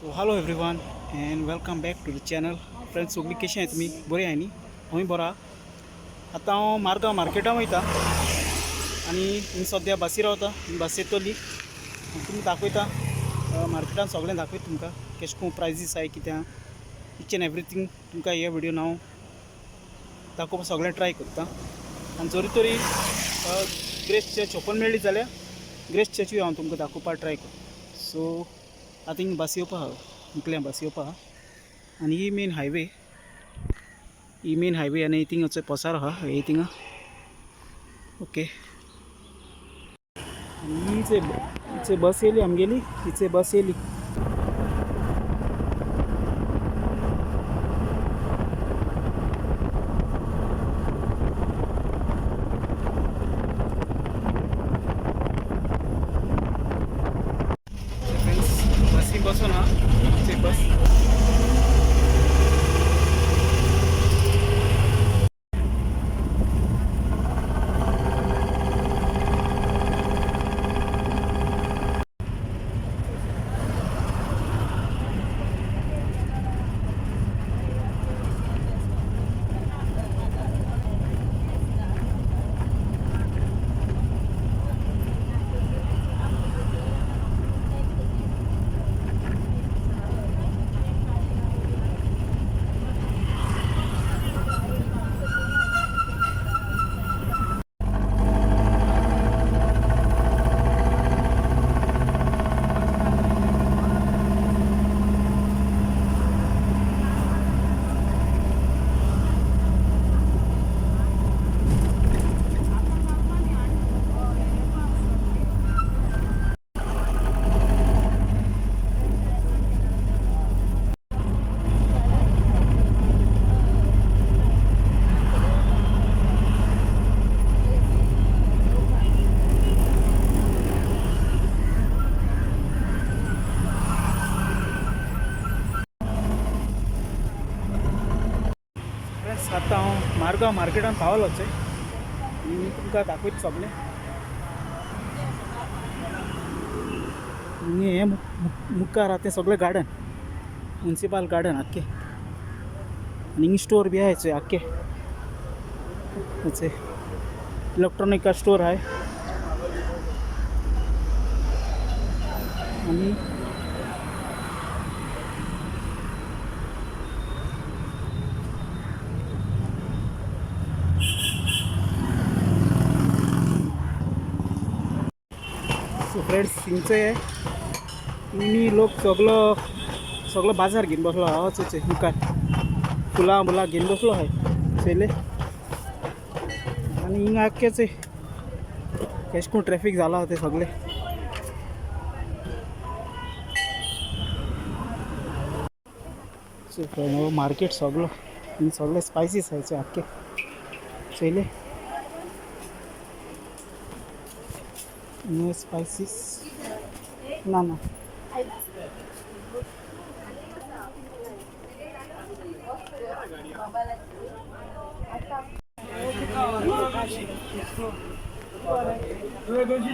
So hello everyone and welcome back to the channel. Friends सगळीं कशी आहात तुमी बरी आहाय न्ही? हांवूय बरो आहा. आतां हांव मारगांव मार्केटान वयता आनी हिंग सद्या बसी रावता. हिंग बस येतली तुमी दाखयता मार्केटान सगळें दाखयता तुमकां केश कोन प्रायजीस आहाय कितें आहा इच एन्ड एवरीथींग तुमकां हे व्हिडियोन हांव दाखोवपाक सगळें ट्राय करता. आनी जरी तरी ग्रेस चर्च ओपन मेळ्ळी जाल्यार ग्रेस चर्चूय हांव तुमकां दाखोवपाक ट्राय करता. सो आतां हिंग बस येवपा आहा, मुकल्यान बस येवपा आहा आनी ही मेन हायवे, ही मेन हायवे आनी थिंगा पसारो आहा हे थिंगा. ओके, आनी हिचे बस येयली आमगेली, हिचे बस येयली. फ्रेंड्स बसी बसून हा हिचे बस. फ्रेंड्स आतां हांव मारगांव मार्केटान पावलो चोय आनी तुमकां दाखयता सगळें. आनी हें मुखार आहा तें सगळें गार्डन, मुन्सिपाल गार्डन आख्खें. आनी हिंग स्टोर बी आहाय चोय आख्खे, चोय इलेक्ट्रॉनिका स्टोर आहाय. आनी सो फ्रेंड्स हिंगचे हिंगी लोक सगलो सगलो बाजार घेवन बसलो आहा चोय मुखार फुलां बुलां घेवन बसलो आहाय चोयले. आनी हिंगा आख्खेच केश कोन ट्रॅफीक जाला ते सगळे. सो फ्रेंड हो मार्केट सगलो, हिंग सगळे स्पायसीस आहाय आख्खे चोयले. नो स्पायसीस ना ना.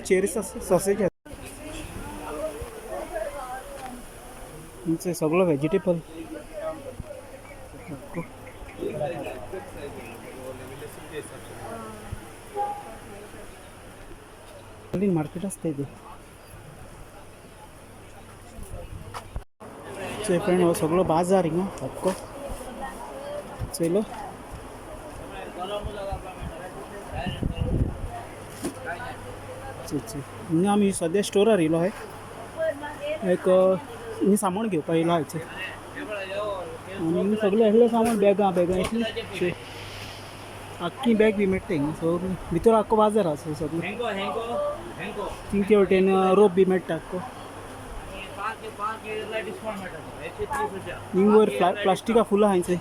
चेरी सॉसेज तुमचे सगळं व्हेजिटेबल. मार्केट असते ते. चोय फ्रेंड हो सगळो बाजार हिंगा आख्खो चोयलो. चोय चोय हिंगा आमी सद्या स्टोरार येयलो आहाय. एक हिंगा सामान घेवपाक येयलो आहाय चोय. आनी हिंगा सगळें असलें सामान, बॅगां बॅगां इतलीं चोय, आख्खी बॅग बी मेळटा हिंगा सगळीं. भितर आख्खो बाजार आसा सगळो. Hancko Hancko Hancko. तिंचे वटेन रोप बी मेळटा आख्खो. 5 5 डिस्काउंट मेळटा, 130 रुपया. हिंग वयर प्लास्टिका फुलां आहाय चोय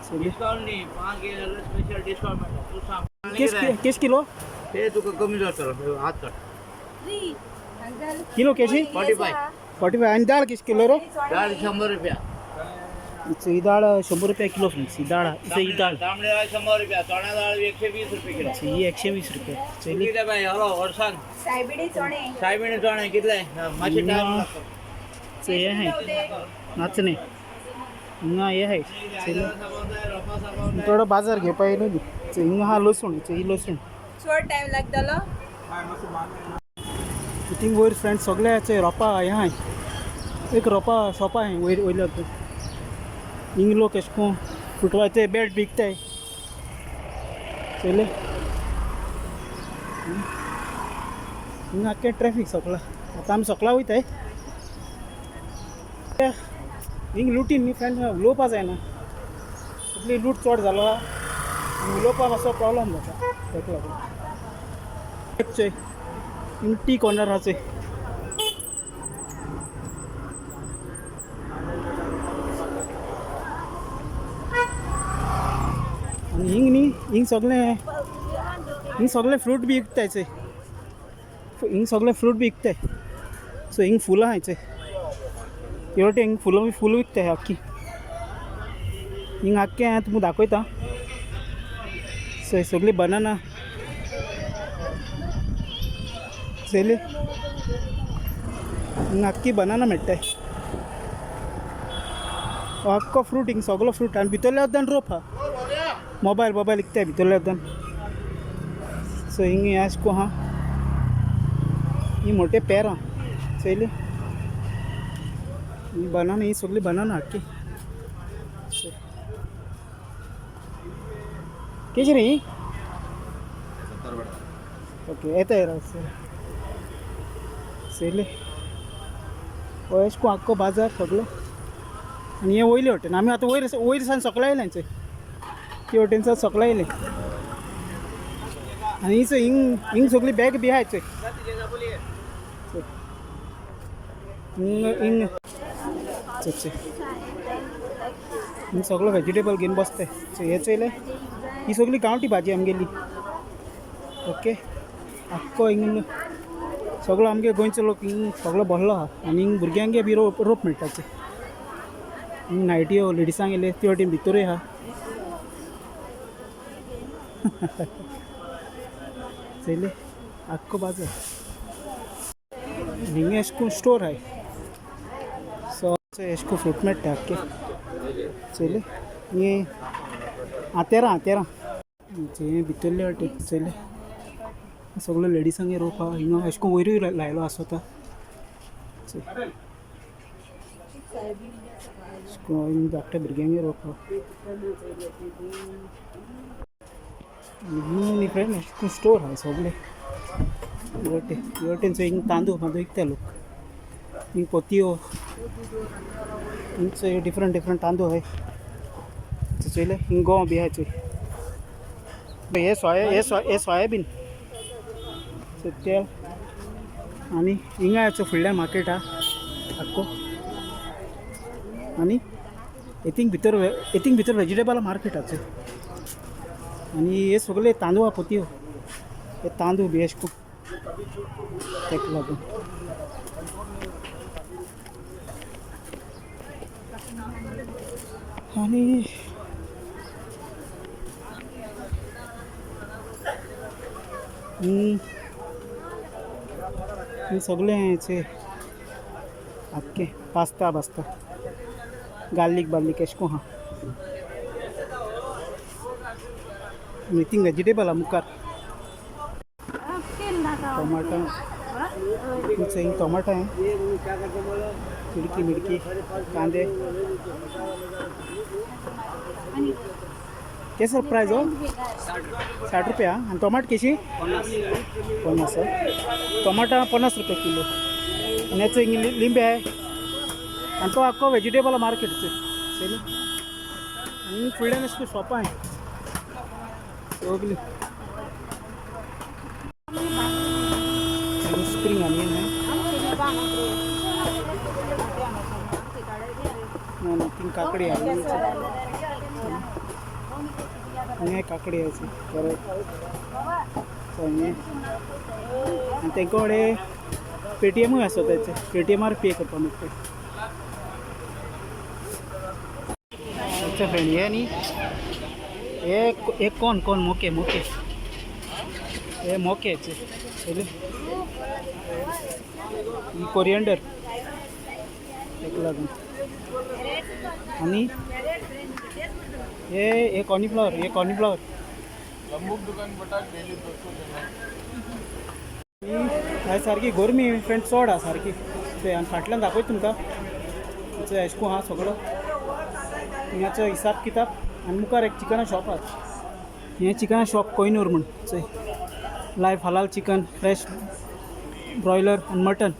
सगळीं. डिस्काउंट न्ही, 5 घेतल्यार स्पेशल डिस्काउंट मेळटा. तूं सांग. केश केश किलो? ते तुका कमी जातलो, हात काड. किलो केशी? 45. 45. आनी दाळ केश किलो रो? दाळ 100 रुपया. ही दाळ 100 रुपया किलो फ्रेंड्स. ही दाळ इथे ही दाळ. तांबडी डाळ 100 रुपया, चणा डाळ 120 रुपया किलो. ही 120 रुपया चोयली. कितले बाय? हॅलो, हॉर्सान. सायबिणी चणे. सायबिणी चणे कितले? मातशे टायम लागतो. हे आहाय नाचणे हिंगा हे आहाय. थोडो बाजार घेवपा येयलो न्ही. हिंगा आहा लसूण, ही लसूण. चड टायम लागतलो. थिंग वयर फ्रेंड सगळ्याचे रोपा हें आहाय, एक रोपा शॉपां आहाय वयर वयल्या. हिंग लोक एशे कोन फुटवाचे बॅट विकताय चोयलें. हिंगा आख्खें ट्रॅफीक सोंपलां. आतां आमी सोकला वयताय. हिंग लुटीन न्ही फ्रेंड, उलोवपा जायना. इतली लूट चड जालो आनी उलोवपा मातसो प्रॉब्लम जाता तेका लागून. चोय हिंग टी कॉर्नर आहा चोय. आनी हिंग न्ही, हिंग सगळें, हिंग सगळें फ्रूट बी विकताय चोय. हिंग सगळें फ्रूट बी विकताय. सो हिंग फुलां आहाय चोय, हे वटेन हिंग फुलां फूल विकताय आख्खी. हिंग आख्खें हांव तुमकां दाखयता. सो सगळी बनाना चोयली, हिंग आख्खी बनाना मेळटाय. हो आख्खो फ्रूट हिंग सगळो फ्रूट. आनी भितरल्या अर्दान रोप आहा, मोबायल मोबायल विकताय भितरल्या अर्दान. सो हिंग हें अशें आहा, ही मोठे पेरां चोयली, ही बनाना, ही सगळी बनाना आख्खी. केशी रे ही? ओके येता येरा. चोयले, हो अशें कोन आख्खो बाजार सगळो. आनी हे वयले वटेन आमी आतां वयर वयर सान सकला येयले चोय, ते वटेन सान सकला येयले. आनी ही चोय हिंग हिंग सगळी बॅग बी आहाय चोय. हिंग हिंग चोय चोय हिंग सगळो व्हेजिटेबल घेवन बसताय. चोय हे चोयले, ही सगळी गांवठी भाजी आमगेली. ओके आख्खो हिंग सगळो आमगे गोंयचो लोक हिंग सगळो भरलो आहा. आनी हिंग भुरग्यांगे बी रोप रोप मेळटा चोय. हिंग नायट्यो लेडिसांक येयले ते वटेन भितरूय आहा. चोयले आख्खो बाजार. हिंग अशें कोन स्टोर आहाय. सो अशें कोन फ्रूट मेळटा आख्खे. चोयले हे आतेरां आतेरां हे भितरले वाटेन. चोयले सगळो लेडिसांगे रोप आहा. हिंगा अशें कोन वयरूय लायलो आसता. चोय अशें कोन हिंग धाकट्या भुरग्यांगे रोप आहा. न्ही फ्रेंड, अशें कोन स्टोर आहा सगळे हे वटेन. चोय हिंग तांदूळ तांदूळ विकता लोक. हिंग पोतयो, हिंग चोय डिफरंट डिफरंट तांदूळ आहाय. चोयले हिंग गोंव बी आहाय चोय. हे सोया, हे हे सोयाबीन तेल. आनी हिंगा याचो फुडल्यान मार्केट आहा आख्खो. आनी हेतींग भितर हेतींग भितर व्हेजिटेबल मार्केट आहा चोय. आनी हे सगळे तांदूळ पोतयो, हे तांदूळ बी अशें खूब तेका लागून. आनी हे सगळें हेचे आख्खे पास्ता बास्ता गार्लीक बार्लीक अशें कोन आहा. थिंग व्हेजिटेबल आहा मुखार टमाटा. हिंग टमाटा आहे, चिडकी मिडकी कांदे. केसर प्रायस हो 60 रुपया. आनी टोमाट केशी 50. टोमाटा 50 रुपया किलो. आनी हेचो हिंग लिंबे आहे. आनी तो आख्खो व्हेजिटेबल मार्केट चोयलें. आनी फुडल्यान अशें शॉपां आहाय सगळीं. स्प्रींग आनी ना ना थिंग काकडी आहे. हिंगा काकडी आसा कॅरेट. सो हें आनी तेंको कडेन पेटीएमूय आसा तेचें, पेटीएमार पे करपाक मेळटा. अच्छा फ्रेंड, हे न्ही हे हे कोण कोण मोके मोके हे मोकेचे. चोयले ही कोरियंडर, लागून. आनी हे हे कॉर्नफ्लॉवर, हे कॉर्नफ्लॉवर. ही सारकी गरमी फ्रेंड चड आहा सारकी. चोय आनी फाटल्यान दाखयता तुमकां. चोय एशको आहा सगळो हिंगाचो हिसाब किताब. आनी मुखार एक चिकना शॉप आहा. हें चिकना शॉप कोयनूर म्हूण. चोय लायव हलाल चिकन, फ्रेश ब्रॉयलर आनी मटन.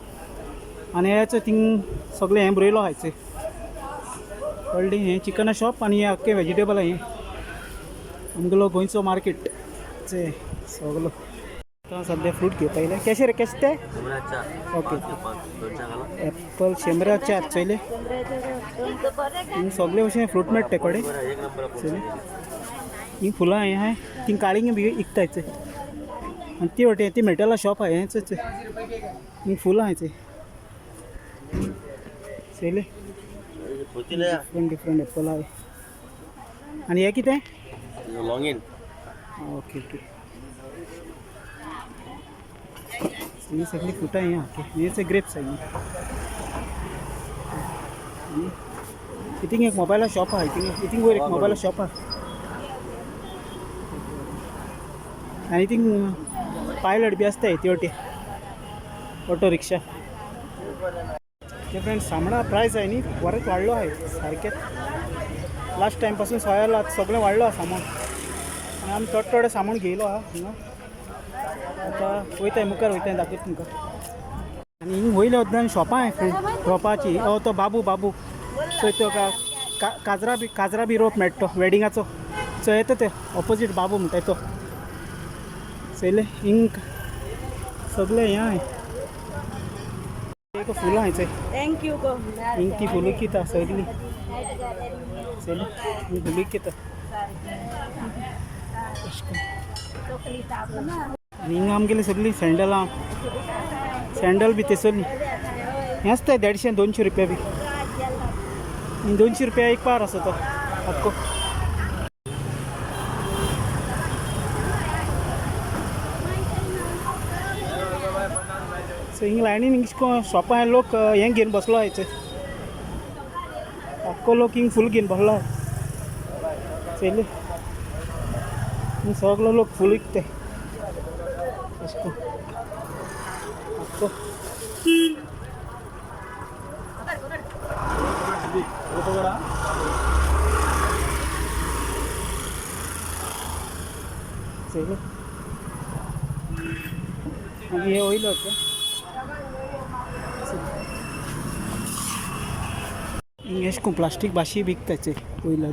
आनी हेचो थिंग सगळें हें बरयलो आहा चोय. कळ्ळी? हें चिकना शॉप आनी हें आख्खें वेजिटेबल हें आमगेलो गोंयचो मार्केट. चोय सगलो. आतां सद्या फ्रूट घेवपा येयले. केशे रे, केशे ते? ओके. एप्पल शेंबरा चार. चोयले, हिंग सगळे भशेन फ्रूट मेळटा ते कडेन. चोयले, ही फुलां हें आहाय ती काळिंग बी इकताय चोय. आनी ती वटेन ती मेटला शॉप आहा. हें चोय चोय, हिंग फुलां आहाय चोय. चोयले, डिफरंट डिफरंट एप्पल आहाय. आनी हें कितें? लॉंगीन. Okay okay. ही सगळी फ्रुटां ही ओके. हे ग्रेप्स आहा. इथिंग एक मोबायला शॉप आहा. इथिंग इथिंग वयर एक मोबायला शॉप आहा. आनी इथिंग पायलट बी आसता ती वटे ऑटो रिक्षा. ते फ्रेंड, सामणा प्रायस आहे न्ही बरेंच वाडलो आहे सारकें. लास्ट टायम पासून सोयाला सगळें वाडलो आहा सामान. आनी आमी थोडे थोडे सामान घेयलो आहा हिंगा. आतां वयताय मुखार, वयताय, दाखयता तुमकां. आनी हिंग वयल्या वचून शॉपां आहाय फ्रेंड रोपाची. ओ तो बाबू बाबू चोय तो काजरा बी, काजरा बी रोप मेळटा तो वेडिंगाचो. चोय येता ते ऑपोजीट बाबू म्हणटाय तो. चोयले, हिंग सगळें हें आहाय. एक फुलां आहाय चोय. Thank you गो. हिंग ती फुलां किता सगळीं. चोयले, हिंग फुलां किता. आनी हिंगा आमगेली सगळीं सँडलां, सँडल बी तेसरली हें आसता 150 200 रुपया बी. आनी 200 रुपया एक पार आसा तो आख्खो. सो हिंग लायनीन हिंग शॉपां लोक हें घेवन बसलो आहाय चोय. आख्खो लोक हिंग फूल घेवन बसलो आहाय. चोयले, हिंग सगलो लोक फूल विकते अशें करून आख्खो. चोयले, आनी हे वयलो होते. हिंग अशें करून प्लास्टीक बाशी विकता चोय वयलो.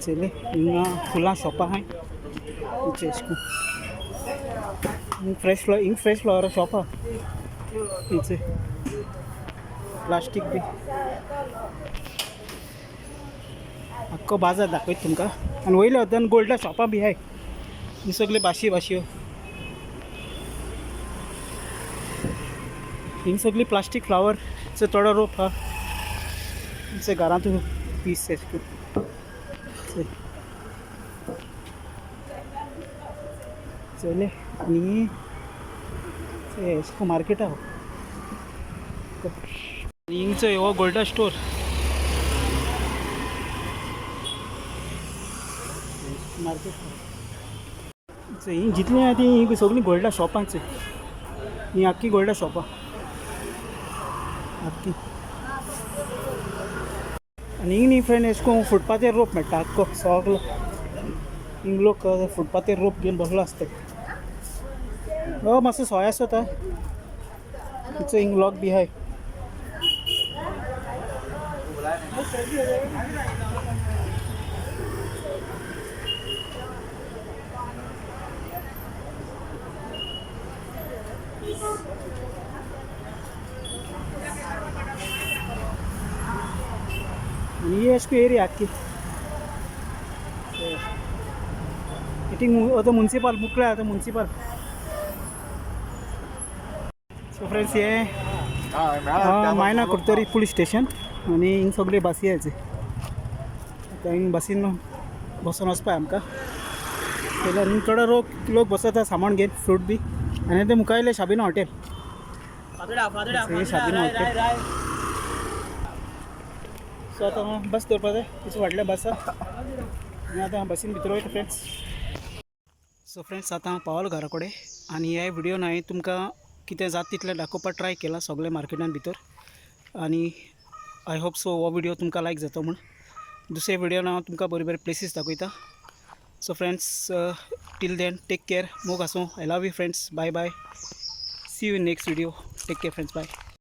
चोयले, हिंगा फुलां शॉपां आहाय. अशें करून हिंग फ्रेश फ्लॉवर, हिंग फ्रेश फ्लॉवरा शॉप आहा. हिंग प्लास्टीक बी. आख्खो बाजार दाखयता तुमकां. आनी वयल्या वतान गोल्डा शॉपां बी आहाय. ही सगळी बाशी बाशयो. हिंग सगळी प्लास्टीक फ्लावरचो थोडो रोप आहा. घरांत पीस अशें करून चोयले. आनी अशें मार्केट आहा. आनी हिंगचो हो गोल्डा स्टोर मार्केट. ही जितली आहा ती ही सगळीं गोल्डा शॉपांच. ही आख्खी गोल्डा शॉपां आख्खी. आनी हिंग न्ही फ्रेंड, अशें करून फुटपाथेर रोप मेळटा आख्खो सगलो. हिंग लोक फुटपाथेर रोप घेवन बसलो आसता. हो मातसो सोय आसता तिचो. हिंग लॉक बी आहाय. आनी ही अशें एरिया आख्खी. इथिंग आतां मुन्सिपाल मुकल्या आतां मुन्सिपाल. सो फ्रेंड्स, हे मायना कुडतरी पुलीस स्टेशन. आनी हिंग सगळे बसी यायचे. आतां हिंग बसीन बसून वचपा आमकां. जाल्यार हिंग थोडो लोक लोक बसता सामान घेवन फ्रूट बी. आनी ते मुखार येयले शाबिना हॉटेल. हे शाबिना हॉटेल. सो आतां हांव बस दवरपा जाय. तिचो व्हडल्या बसा आनी आतां हांव बसीन भितर वयता फ्रेंड्स. सो फ्रेंड्स, आतां हांव पावलो घरा कडेन आनी ह्या व्हिडियोन हांवें तुमकां कितें जाता तितलें दाखोवपाक ट्राय केलां सगळें मार्केटान भितर. आनी I hope so हो व्हिडियो तुमकां लायक जातो म्हूण. दुसऱ्या व्हिडियोन हांव तुमकां बरी बरी प्लेसीस दाखयता. So friends, till then take care. मोग आसूं. I love you friends. Bye bye. See you in next video. Take care friends. Bye.